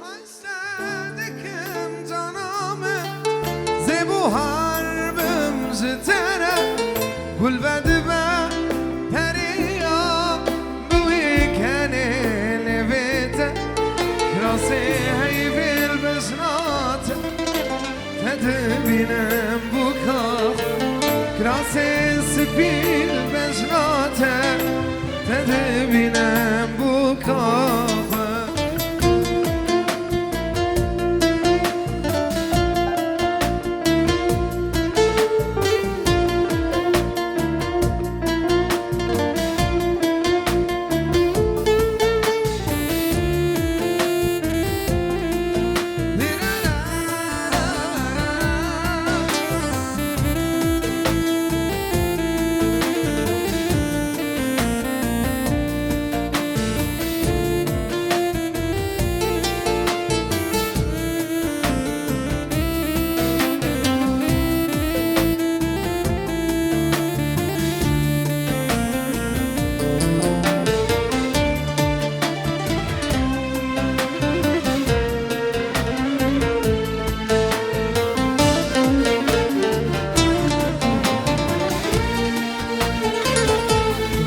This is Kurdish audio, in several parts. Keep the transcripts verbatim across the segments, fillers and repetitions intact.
Heste dikim cana min, zêbuhar bim ji te re, gul vedibe periya bi wî kenê lê vê te, kirasê heyvê li bejna te. Te dibînim bûka xwe, kirasê spî li bejna te. Te dibînim bûka xwe.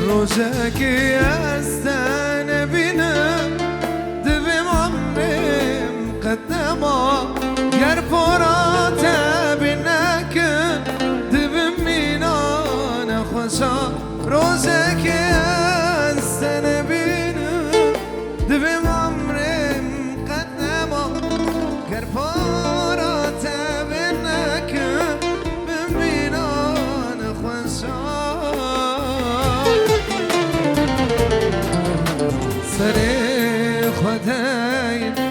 Rojekê ez te nebînim, divêm emrêm qet nema. Ger pora te bîn nekin, dibim mîna nexweşa. Rojekê ez te nebînim, divêm emrêm qet nema. Ger pora te bîn nekin, bim mîna nexweşa. Serê xwe deyne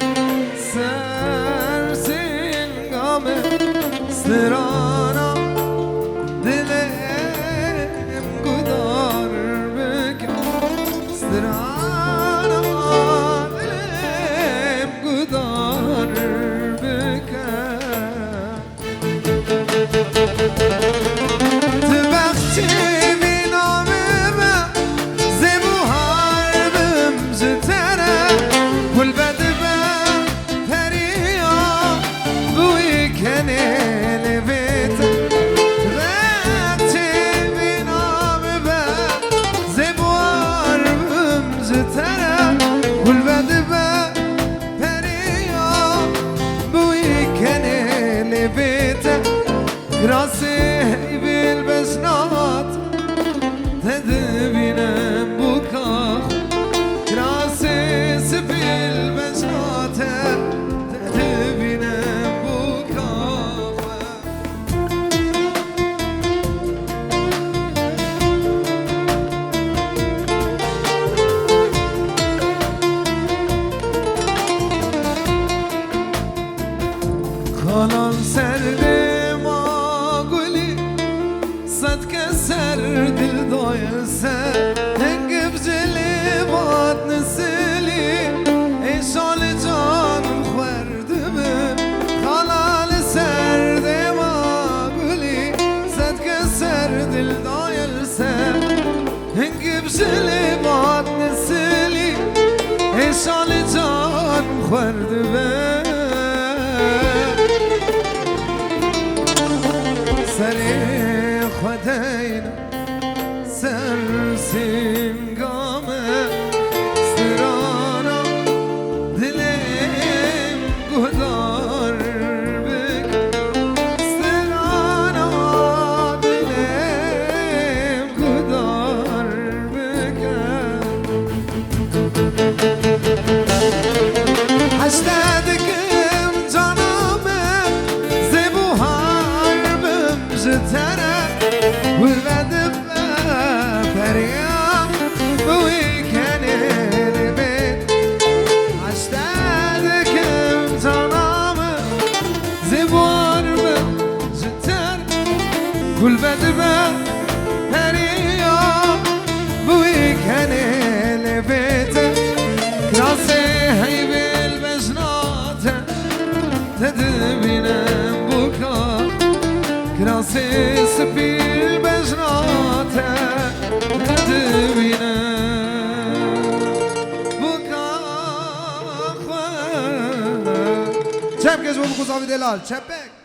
ser sînga min, strana dilê em gudar bike, strana dilê em gudar bike. Tu bexçî vîna min be, zêbuhar bim ji te re, gul vedibe periya bi wî kenê lê vê te. Tu bexçî vîna min be, zêbuhar bim ji te re, gul vedibe periya bi wî kenê lê vê te. Kirasê heyvê li bejna te, te dibînim bûka xwe. Kirasê spî li bejna te, te dibînim bûka xwe. Xalan ser dema gulî, sed kes ser dil daye ser. Hingif ji lê vat nisilî, êşa li canim xwer dibe. Xala li ser dema gulî, sed kes ser dil daye li ser. Hingif ji lê vat nisilî, êşa li canim xwer dibe. Serê xwe deyne ser sînga min, strana dilê em guhdar bike, strana dilê em guhdar bike. Heste dikim cana min, zêbuhar bim ji te re, gul vedibe periya bi wî kenê dibê. Heste dikim cana min, zêbuhar bim ji te re, gul vedibe periya bi wî kenê lê vê te. Kirasê heyvê li bejna te, te dibînim bûka. Kirasê spî li bejna te, te dibînim bûka. Çepkêş bo Muxu Zavî Delal. Çepek.